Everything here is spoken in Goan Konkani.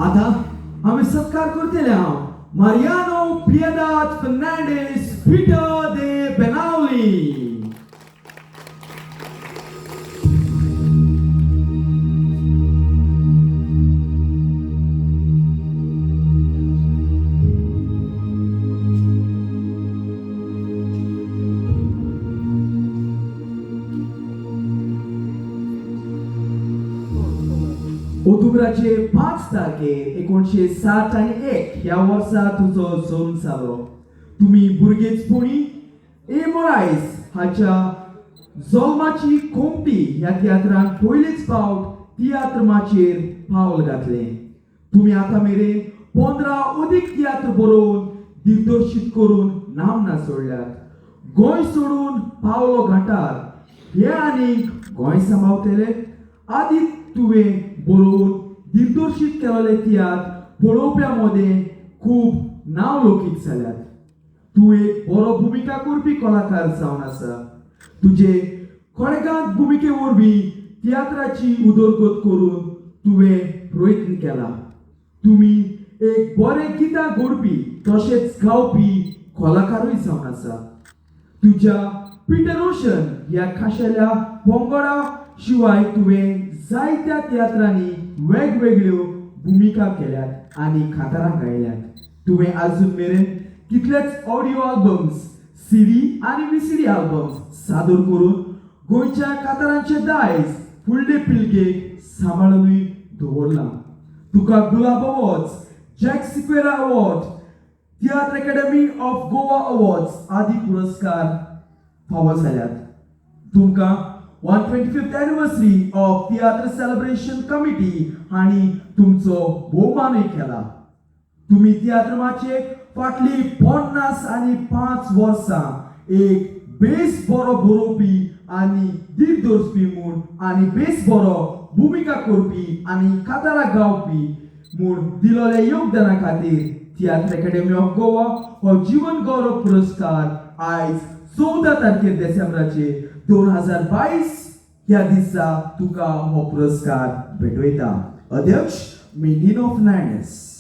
आतां आमी सत्कार करतले हांव मारियानो पियेदाद फर्नांडीस पीटर दे बेनावली. ऑक्टोबराचे 5 तारखेर 1961 ह्या वर्सा तुजो जल्म जालो. तुमी भुरगेचपणी ए मोरायस हाच्या जल्माची कोमटी ह्या तियात्रान पयलेच फावट तियात्र माचयेर पावल घातलें. तुमी आतां मेरेन 15 अदीक तियात्र बरोवन दिग्दर्शीत करून नामना सोडल्यात. गोंय सोडून पावलो घांटार हे आनीक गोंय सांबावतले आदी तुवें बरोवन दिग्दर्शीत केलेले तियात्र पळोवप्या मदें खूब नांव लौकीक जाल्यात. तूं एक बरो भुमिका करपी कलाकार जावन आसा. तुजे खडगांत भुमिके वरवीं तियात्राची उदरगत करून तुवें प्रयत्न केला. तुमी एक बरें गितां घडपी तशेंच गावपी कलाकारूय जावन आसा. तुज्या पिटर ओशन ह्या खाशेल्या पंगडा शिवाय तुवें जायत्या तियात्रांनी वेगवेगळ्यो भुमिका केल्यात आनी कांतारां गायल्यात. तुवें आजून मेरेन कितलेच ऑडियो आल्बम्स, सीडी आनी व्हीसीडी आल्बम्स सादर करून गोंयच्या कांतारांचें दायज फुडले पिळगेक सांबाळुनूय दवरलां. तुका Gulab awards, Jack Sequeira award, Tiatr academy of Goa awards आदी पुरस्कार फावो जाल्यात. तुमकां 125th anniversary of Tiatr celebration committee हांणी तुमचो भोवमानूय केला. तुमी तियात्र माचयेक फाटलीं 55 वर्सां एक बेस बरो बरोवपी आनी दिग्दर्शपी म्हूण आनी बेस बरो भुमिका करपी आनी कातारां गावपी म्हूण दिलोल्या योगदाना खातीर तियात्र अकॅडमी ऑफ गोवा हो जीवन गौरव पुरस्कार आयज 14 तारखेर डिसेंबराचे 2022 ह्या दिसा तुका हो पुरस्कार भेटयता. अध्यक्ष मी निनो फर्नांडीस.